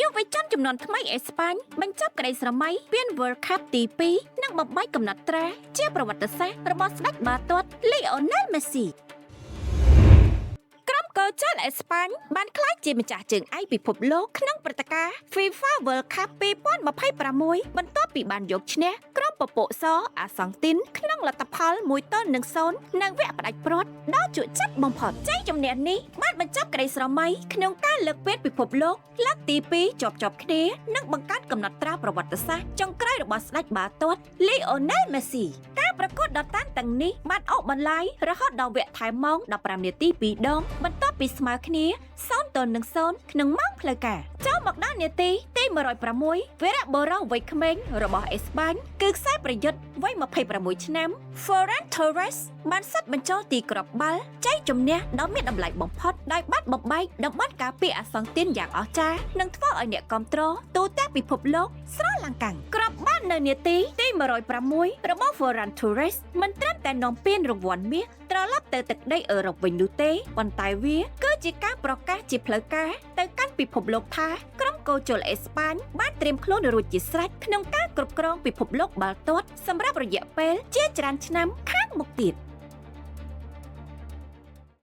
យុវជនចំនួនថ្មីអេស្ប៉ាញបញ្ចប់ក្តីស្រមៃពាន World Cup ទី2និងបំបែកកំណត់ត្រាជាប្រវត្តិសាស្ត្ររបស់ស្ដេចបាល់ទាត់លីអូណែលមេស៊ីក្រុមកោចលអេស្ប៉ាញបានក្លាយជាម្ចាស់ជើងឯកពិភពលោកក្នុងព្រឹត្តិការណ៍ FIFA World Cup 2026បន្ទាប់ពីបានយកឈ្នះក្រុមពពកសអាសង់ទីនក្នុងលទ្ធផល1-0នៅវគ្គផ្ដាច់ព្រាត់ដ៏ជក់ចិត្តបំផុតជ័យជំនះនេះបានបញ្ចប់ក្តីស្រមៃក្នុងការលើកពានពិភពលោកលើកទី2ជាប់ជាប់គ្នានិងបង្កើតកំណត់ត្រាប្រវត្តិសាស្ត្រចុងក្រោយរបស់ស្ដេចបាល់ទាត់លីអូណែលមេស៊ីការប្រកួតដ៏តានតឹងនេះបានអូសបន្លាយរហូតដល់វគ្គថែមម៉ោង15នាទី2ដងបន្ទាប់ពីស្មើគ្នា0-0ក្នុងម៉ោងផ្លូវការចូលមកដល់នាទីទី106វីរៈបុរសវ័យក្មេងរបស់អេស្ប៉ាញគឺខ្សែប្រយុទ្ធវ័យ26ឆ្នាំ Ferran Torres បានសិតបញ្ចូលទីគ្រាប់បាល់ជ័យជំនះដ៏មានតម្លៃបំផុតដោយបាត់បំបែកតំបន់ការពារអាសង់ទីនយ៉ាងអស្ចារ្យនិងធ្វើឲ្យអ្នកគាំទ្រទូទាំងពិភពលោកស្រស់ឡើងកាំងគ្រាប់បាល់នៅនាទីទី106របស់ Ferran Torres មិនត្រឹមតែនាំពានរង្វាន់មាសត្រឡប់ទៅទឹកដីអឺរ៉ុបវិញនោះទេប៉ុន្តែវាគឺជាការប្រកាសជាផ្លូវការទៅកាន់ពិភពលោកថាក្រុមកោជលអេស្ប៉ាញបានត្រៀមខ្លួនរួចជាស្រេចក្នុងការគ្រប់គ្រងពិភពលោកបាល់ទាត់សម្រាប់រយៈពេលជាច្រើនឆ្នាំខាងមុខទៀត។